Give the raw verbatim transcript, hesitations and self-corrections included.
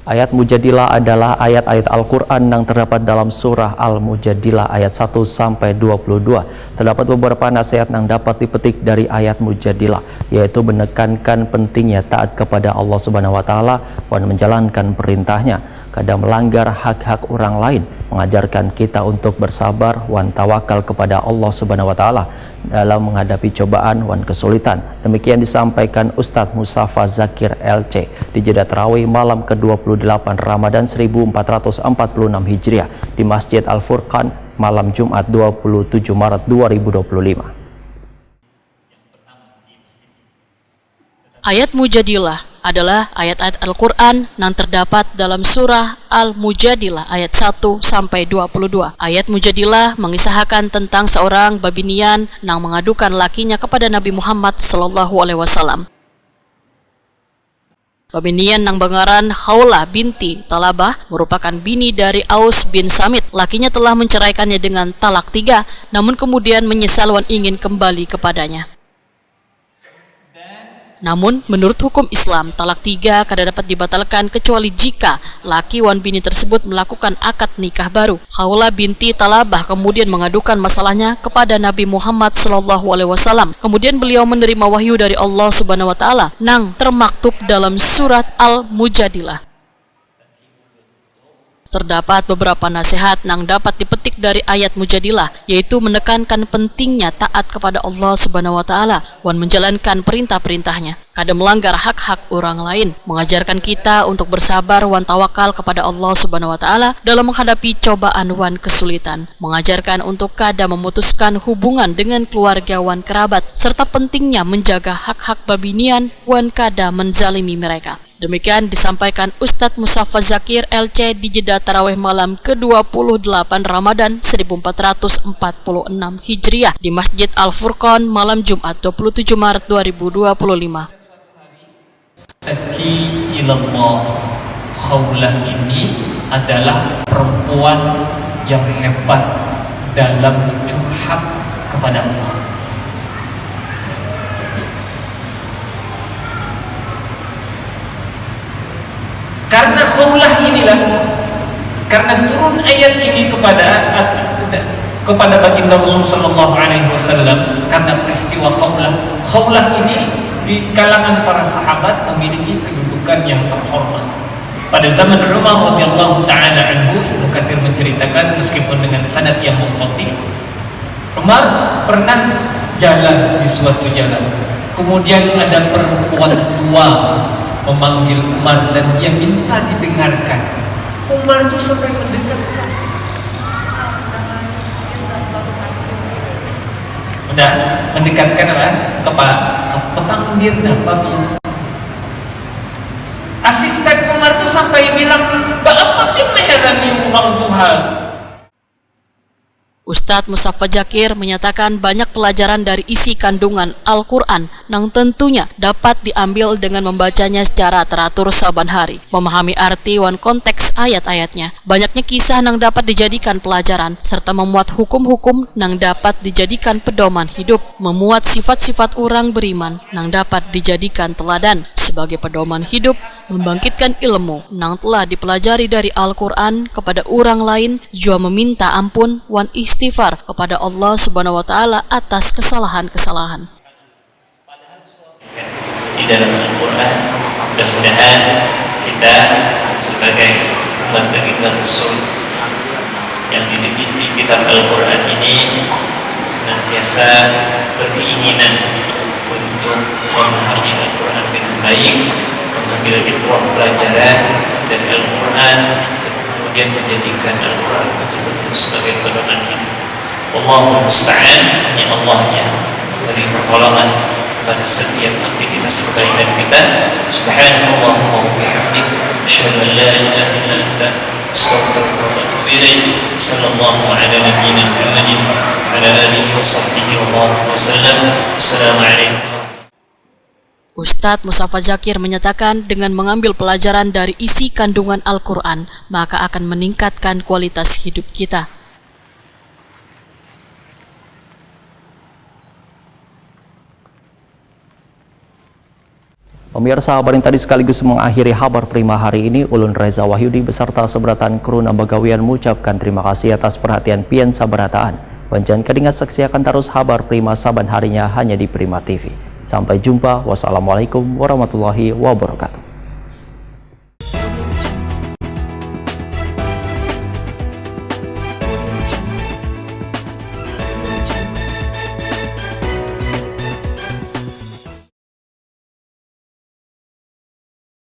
Ayat Mujadilah adalah ayat-ayat Al-Quran yang terdapat dalam surah Al-Mujadilah ayat satu sampai dua puluh dua. Terdapat beberapa nasihat yang dapat dipetik dari ayat Mujadilah, yaitu menekankan pentingnya taat kepada Allah Subhanahu wa Ta'ala dan menjalankan perintahnya, kada melanggar hak-hak orang lain, mengajarkan kita untuk bersabar dan tawakal kepada Allah Subhanahu wa Ta'ala dalam menghadapi cobaan wan kesulitan. Demikian disampaikan Ustadz Musafa Zakir L C di jeda tarawih malam ke dua puluh delapan Ramadan seribu empat ratus empat puluh enam Hijriah di Masjid Al-Furqan malam Jumat dua puluh tujuh Maret dua ribu dua puluh lima. Ayat Mujadilah adalah ayat-ayat Al-Quran yang terdapat dalam surah Al-Mujadilah ayat satu sampai dua puluh dua. Ayat Mujadilah mengisahakan tentang seorang babinian yang mengadukan lakinya kepada Nabi Muhammad sallallahu alaihi wasallam. Babinian yang bangaran Khaulah binti Talabah merupakan bini dari Aus bin Samit. Lakinya telah menceraikannya dengan talak tiga, namun kemudian menyesal wan ingin kembali kepadanya. Namun, menurut hukum Islam, talak tiga kada dapat dibatalkan kecuali jika laki wan bini tersebut melakukan akad nikah baru. Khaulah binti Talabah kemudian mengadukan masalahnya kepada Nabi Muhammad sallallahu alaihi wasallam. Kemudian beliau menerima wahyu dari Allah Subhanahu wa taala nang termaktub dalam surat Al-Mujadilah. Terdapat beberapa nasihat nang dapat dipetik dari ayat Mujadilah, yaitu menekankan pentingnya taat kepada Allah Subhanahu wa taala wan menjalankan perintah-perintahnya, kada melanggar hak-hak orang lain, mengajarkan kita untuk bersabar wan tawakal kepada Allah Subhanahu wa taala dalam menghadapi cobaan wan kesulitan, mengajarkan untuk kada memutuskan hubungan dengan keluarga wan kerabat, serta pentingnya menjaga hak-hak babinian wan kada menzalimi mereka. Demikian disampaikan Ustadz Musafa Zakir L C di jeda tarawih malam ke dua puluh delapan Ramadan seribu empat ratus empat puluh enam Hijriah di Masjid Al-Furqan malam Jumat dua puluh tujuh Maret dua ribu dua puluh lima. Taqi ilallah, Khaulah ini adalah perempuan yang hebat dalam curhat kepada Allah. Karena Khaulah inilah, karena turun ayat ini kepada kepada baginda Rasul sallallahu alaihi wasallam karena peristiwa Khaulah. Khaulah ini di kalangan para sahabat memiliki kedudukan yang terhormat. Pada zaman Umar radhiyallahu taala anhu, Ibnu Katsir menceritakan, meskipun dengan sanad yang munqati, Umar pernah jalan di suatu jalan. Kemudian ada perempuan tua memanggil Umar dan dia minta didengarkan. Umar tuh sampai mendekatkan. Udah, mendekatkan apa? Kepa, ke, kepandir apa, Bi? Asisten Umar tuh sampai bilang, "Baapa pin meherani urang tuha?" Ustadz Musafa Jakir menyatakan banyak pelajaran dari isi kandungan Al-Quran nang tentunya dapat diambil dengan membacanya secara teratur saban hari, memahami arti wan konteks ayat-ayatnya. Banyaknya kisah nang dapat dijadikan pelajaran, serta memuat hukum-hukum nang dapat dijadikan pedoman hidup, memuat sifat-sifat urang beriman nang dapat dijadikan teladan sebagai pedoman hidup, membangkitkan ilmu nang telah dipelajari dari Al-Quran kepada urang lain, jua meminta ampun wan istighfar kepada Allah Subhanahu wa Ta'ala atas kesalahan-kesalahan. Di dalam Al-Quran, mudah-mudahan kita sebagai umat baginda Rasul yang dititipi kitab Al-Quran ini senantiasa berkeinginan untuk memahami Al-Quran dengan baik, mengambil ibrah pelajaran dari Al-Quran, dan kemudian menjadikan Al-Quran betul-betul sebagai pedoman hidup. Wallahul musta'an, hanya Allah yang memberi pertolongan pada setiap aktivitas kebaikan kita. Subhanakallahumma wa bihamdik, asyhadu an la ilaha illa anta, astaghfiruka wa atubu ilaik. Sallallahu ala nabiyyina Muhammadin wa ala alihi wa sahbihi wa baraka wa sallam. Assalamualaikum. Ustadz Mustafa Zakir menyatakan dengan mengambil pelajaran dari isi kandungan Al-Quran, maka akan meningkatkan kualitas hidup kita. Pemirsa, habar yang tadi sekaligus mengakhiri habar Prima hari ini. Ulun Reza Wahyudi beserta seberatan kru nang bagawian mengucapkan terima kasih atas perhatian pian sabarataan. Wan jangan kadingat saksiakan terus habar Prima saban harinya hanya di Prima T V. Sampai jumpa. Wassalamualaikum warahmatullahi wabarakatuh.